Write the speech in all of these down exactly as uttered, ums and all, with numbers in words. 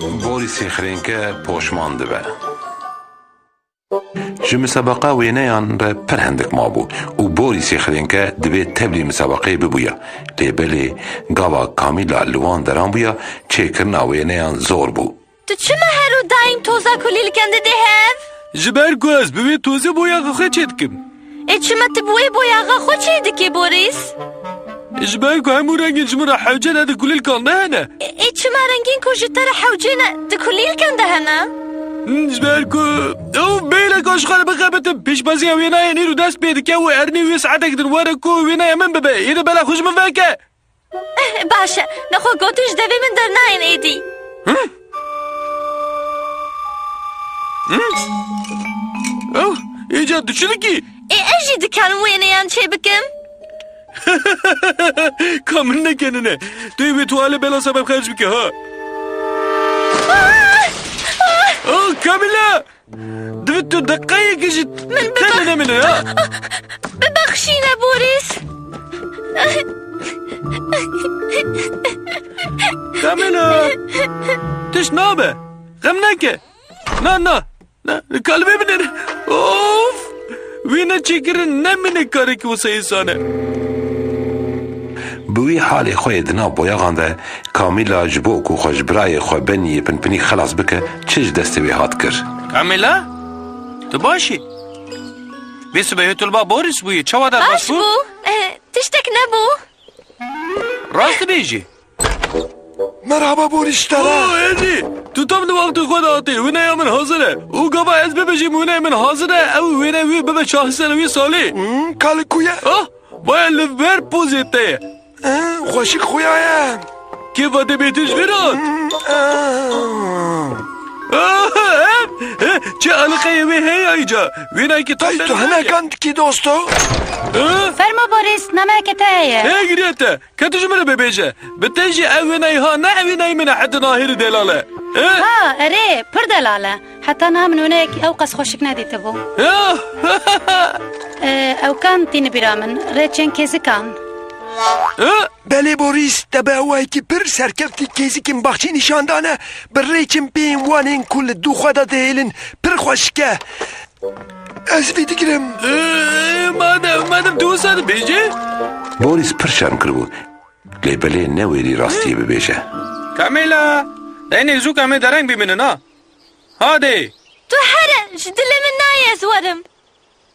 Borîsê Xirênke poşman dibe. Ji misebeqa wêneyan re pir hindik mabû û Borîsê Xirênke divê tevlî misebeqeyê bibûya. Lê belê gava Kamîla li wan deran bûya, çêkirina wêneyan zor bû. Tu çima her û daîm toza kulîlkan didê hev? Ji ber ku ez bi wê tozê boyaxa xwe çê dikim. Ê çima tu bi wê boyaxa xwe çê dikî, Borîs? Ji ber ku hemû rengên ji min re hewce ne, di kulîlkan de hene. Ê, ê çima rengên ku ji te re hewce ne, di kulîlkan de hene? Ji ber ku ew bêleka ji xwe re bixebitim. Pêşbaziya wênayên îro dest pê dike û ernê wê saetek din were ku wênaya min bibe. Ê de bela xwe ji min veke. Eh, baş e. Nexwe gotin ji devê min dernayên êdî. Hı? Hı? Oh, êca diçilikî. Ê, ez jî dikarim wêneyan çê bikim. Ka min nekenine. Tu yê wê tuwalê bela sebeb xerc bike, ha? Ah! Ah! Oh, Kamîla! Divê tu deqeyekê jî Min bibe- tenê nemîne, ha? Bibexşîne, Borîs. Kamîla! Tişt nabe. Xem neke. Na, na. Na, ka li vê binêre. Of! Wêne çêkirin ne minekareke wisa êsan e. Bi wî halê xwe yê di nav boyaxan de, Kamîla ji bo ku xwe ji birayê xwe Benî yê pinpinîk xelas bike, çi ji destê wê hat kir. Kamîla? Tu baş î? Vê sibehê tu li ba Borîs bûyî. Çawa derbas bû? Baş bû. Eh, tiştek nebû. Rast dibêjî. Merhaba Borîs, ji te re. Oh, Êdî, tu tam di wextê xwe de hatî. Wêneya min hazir e. Û gava ez bibêjim wêneyê min hazir e, ew wêne wî bibe şaheserê wî salê. Hmm, ka li ku ye? Ah, vaya li ber pozê te ye. Eh, xweşik xuya ye. Kêfa te bêtir ji vê re hat? Hmm, eh. Ah, eh, eh, çi aliqeyê wê heye îca? Wênayekî tam Hey, tu derin nake. Hinekan dikî dosto? Eh? Fermo Borîs, nameyeke te heye. Heye giriye te. Ke tu ji min re bibêje. Bi te jî ev wêneyê ha ne ev wêneyê min e, heta nahêrî delal e. Eh? Ha, erê, pir delal e. Heta niha min wêneyekî ew qas xweşik nedîtibû. Eh? Eh, ew kan tîni bîra min, rêçên kêzikan. Eh? Belê Borîs, te bi awayekî pir serkeftî kêzikên baxçê nîşan dane. Bi rêçên pêyên wan ên ku li dû xwe de dihêlin, pir xweşik e. Ez vî digirim. Ee, madem, madem tu wisa dibêjî. Borîs pir şerm kiribû. Lê belê newêrî rastiyê bibêje. Kamîla! Deynê zû ka em ê dereng bimînin, ha? Hadi! Tu here, ji dilê min nayê ez werim.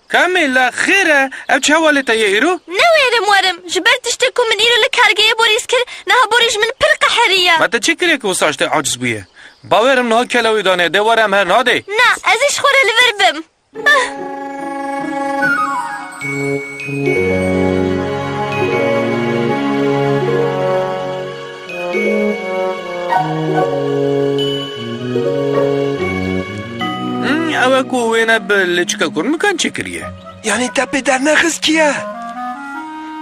Kamîla, xêr e, ev çi hevalê te ye îro? Newêrim werim, ji ber tiştê ku min îro li kargehê Borîs kir, niha Borîs ji min pir qeheriye. Ma te çi kiriye ku wisa ji te aciz bûye? Bawerim niha kela wî dane, dê were em herin, hadi. Na, ez ê ji xwe re li vir bim. Hmm, ew e ku wêne bi lêçika kurmikan çêkiriye. Yanî te pê dernexist kî ye?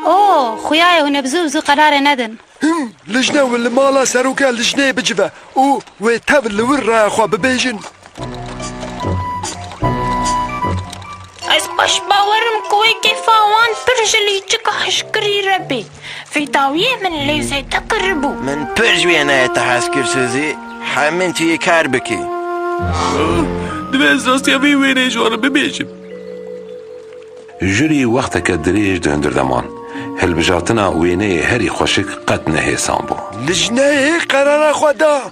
O, xuya ye hûn ê bi zû bi zû qerarê nedin. Him, lijne wê li mala seroka lijneyê bicive û wê tev li wir raya xwe bibêjin. Ez baş bawer im ku wê kêfa wan pir ji lîçika hişkirî re bê. Vê dawiyê min lê zêde kiribû. Min pir ji wêneyê te hez kir, Suzy. Hemin tu yê kar bikî. Divê ez rastiya vê wêneyê ji wan re bibêjim. Jurî wexteke dirêj di hundir de man. Hilbijartina wêneyê herî xweşik qet ne hêsan bû. Lijneyê qerara xwe da.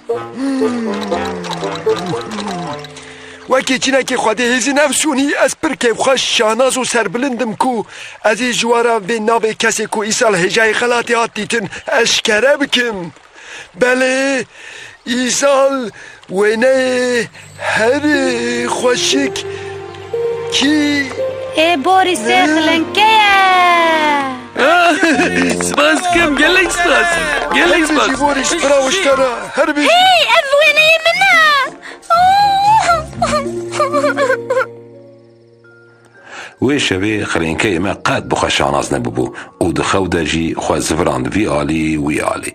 Wekî çînekê Xwedê hêzî nefsûnî, ez pir kêfxweş, şahnaz û serbilind im ku ez ê ji wara vê navê kesê ku îsal hêjayî xelatê hat dîtin, eşkere bikim. Belê, îsal wêneyê herî xweşik kî Ê Borîsê Xilênke ye. Spas dikim, gelek spas. Gelek spas. Her bijî Borîs, bravo ji te re. Her bijî. Hey, ev wêneyê min e. Wê şevê Xilênkeyê me qet bi xwe şanaz nebûbû û di xew de jî xwe zivirand vî alî wî alî.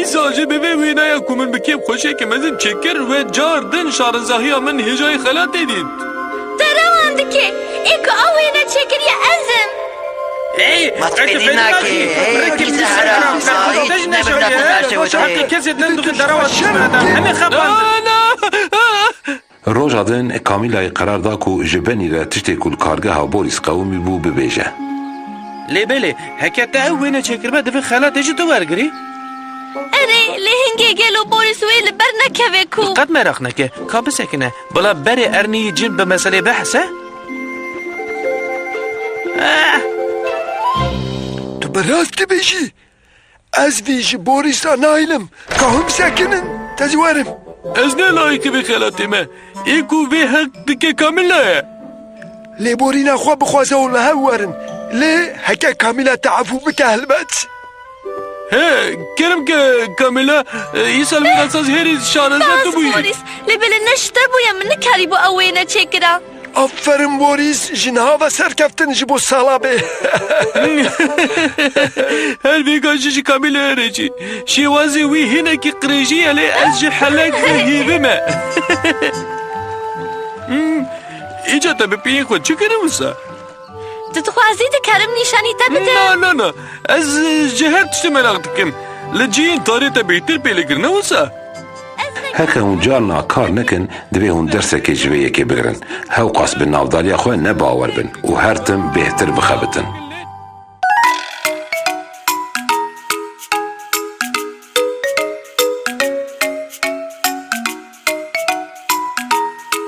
Îsal jî bi vê wêneya ku min bi kêfxweşiyeke mezin çêkir, wê car din şarezahiya min hêjayî xelatê dît. Te rewan dike, ê ku ew wêne çêkiriye ez im. Ey, ma tu fêdî nakî? Ey, kî te hera, ma hîç nebirda te şewitê. Hemê xepan. Roja din Kamîlayê qerar da ku ji benî re tiştê ku li kargeha Borîs qewimî bû bibêje. Lê belê, heke te ew wêne çêkiribe, divê xelatê ji tu wergirî. Erê, lê hingê gelo Borîs wê li ber nekeve ku. Qet meraq neke, ka bisekine. Bila berê ernî cin bi meselê behse? Eh! Tu bi rast dibêjî? Ez vî ji Borîs re nahêlim. Ka hûn bisekinin, te zî werim. Ez ne layîqî vê xelatê me. Ê ku vê heq dike Kamîla ye. Lêborîna xwe bixwaze û li hev werin. Lê heke Kamîla te efû bike helbet. He, kerem ke Kamîla, e, îsal wê nasaz herî şarezer tu bûyî. Borîs, lê belê ne ji te bûye, min nikarîbû ew wêne çêkira. Aferin Borîs, ji niha ve serkeftin ji bo sala bê. Her vêga jî ji Kamîlaya re jî. Şêwazê wî hinekî qirêjî ye lê ez ji helek ve hêvim e. Hmm, Îca te bi piyên xwe çi kirin wisa? Tu dixwazî dikarim nîşanî te bidim? Na, na, na. Ez, e, ji her tiştê meraq dikim. Li cihên tarê te bêhtir pê li kirine wisa? Heke hûn carna kar nekin, divê hûn dersekê ji vê yekê bigirin. Hewqas bi navdariya xwe ne bawer bin û her tim bêhtir bixebitin.